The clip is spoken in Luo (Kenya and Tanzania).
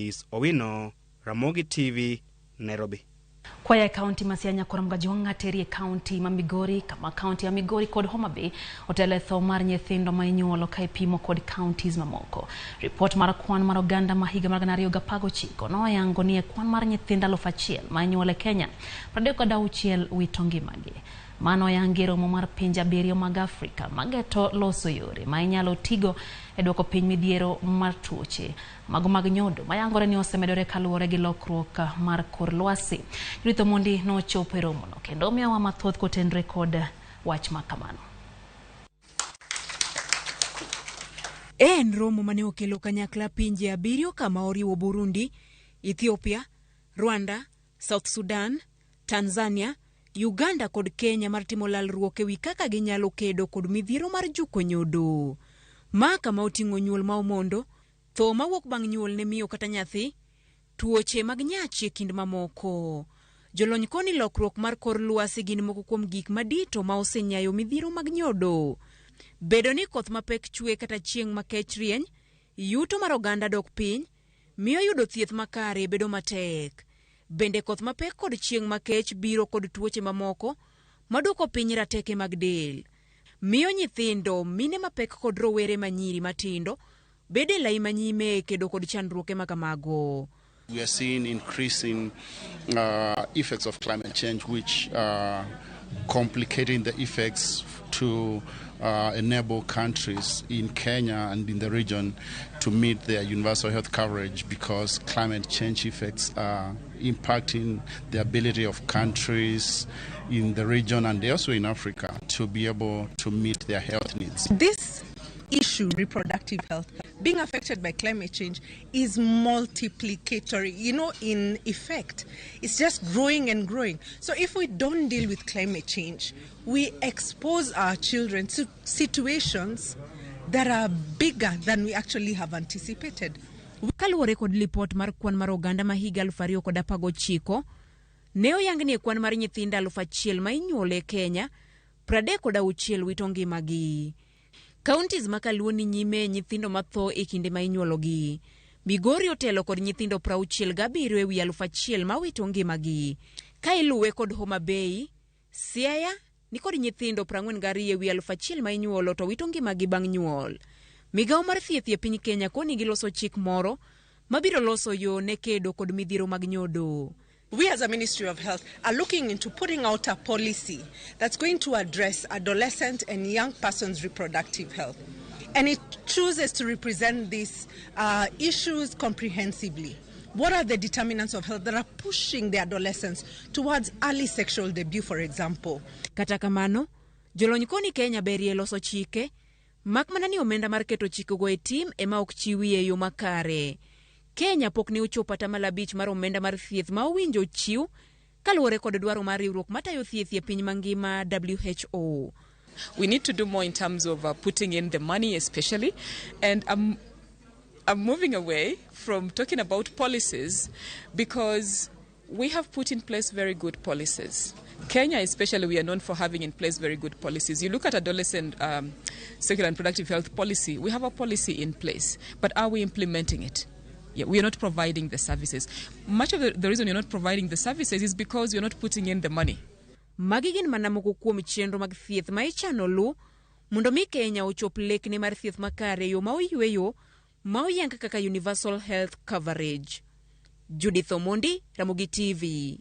Dennis Owino, Ramogi TV, Nairobi. Kwaya e kaunti ma Siaya Nyakwar Mgajwang'a teri e kaunti ma Migori kama kaunti ya Migori kod Homa Bay otelo e tho mar nyithindo ma inyuolo ka ipimo kod counties mamoko. Ripot mar kwan mar oganda ma higa mar 2019 noyango ni e kwan mar nyithindo 1000 ma inyuolo e Kenya, 36 wito ngimagi. Mano oyangi e romo mar pinje abiriyo mag Afrika mageto loso yore ma inyalo tigo e duoko piny midhiero mar tuoche mago mag nyodo mayangore ni osemedore kaluwore gi lokruok mar kor lwasi. Judith Omondi nochopo e romono kendo omiyowa mathoth kotenre kod wach ma kamano. En romo mane okelo kanyakla pinje abiriyo kama oriwo Burundi, Ethiopia, Rwanda, South Sudan, Tanzania, Uganda kod Kenya mar timo lalruok ewi kaka ginyalo kedo kod midhiero mar juko nyodo. Ma kama oting'o nyuol ma omondo, tho mawuok bang' nyuol ne miyo kata nyathi, tuoche mag nyach e kind mamoko. Jolony koni lokruok mar kor lwasi gin moko kuom gik madito ma osenyayo midhiero mag nyodo. Bedo ni koth mapek chwe kata chieng' makech rieny, yuto mar oganda dok piny, miyo yudo thieth makare bedo matek. Bende koth mapek kod chieng' makech biro kod tuoche mamoko maduoko piny rateke mag del. Miyo nyithindo, mine mapek kod rowere manyiri matindo bedo e lai manyime e kedo kod chandruoke ma kamago. We are seeing increasing effects of climate change, which are complicating the effects to enable countries in Kenya and in the region to meet their universal health coverage, because climate change effects are impacting the ability of countries in the region and also in Africa to be able to meet their health needs. This issue, reproductive health, being affected by climate change is multiplicatory, in effect. It's just growing and growing. So if we don't deal with climate change, we expose our children to situations that are bigger than we actually have anticipated. Kaluwore kod lipot mar kwan mar oganda ma higa 2019, ne oyang ni e kwan mar nyithindo 1000 ma inyuolo e Kenya, 36 wito ngimagi. Counties ma kaluo ni nyime nyithindo matho e kinde ma inyuologi. Migori otelo kod nyithindo 67 e wi 1000 ma wito ngimagi. Ka iluwe kod Homa Bay, Siaya ni kod nyithindo 42 e wi 1000 ma inyuolo to wito ngimagi bang' nyuol. Migawo mar thieth e piny Kenya koni giloso chik moro mabiro loso yo ne kedo kod midhiero mag nyodo. We as a Ministry of Health are looking into putting out a policy that's going to address adolescent and young persons' reproductive health. And it chooses to represent these issues comprehensively. What are the determinants of health that are pushing the adolescents towards early sexual debut, for example? Kata kamano, jolony koni Kenya berie loso chike, mak mana ni omenda mar keto chikego e tim ema ok chiwi e yo makare. Kenya pok ne ochopo atamalo abich mar omenda mar thieth ma owinjo ochiw kaluwore kod dwaro mar riwruok matayo thieth e piny mangima WHO. We need to do more in terms of putting in the money especially, and I'm moving away from talking about policies because we have put in place very good policies. Kenya especially, we are known for having in place very good policies. You look at adolescent sexual and reproductive health policy, we have a policy in place, but are we implementing it? Yeah, we are not providing the services. Much of the reason you're not providing the services is because you're not putting in the money. Magi gin mana moko kuom chenro mag thieth ma ichano lu mondo mi Kenya ochop lekne mar thieth makare e yo ma oyweyo ma oyang kaka universal health coverage. Judith Omondi, Ramogi TV.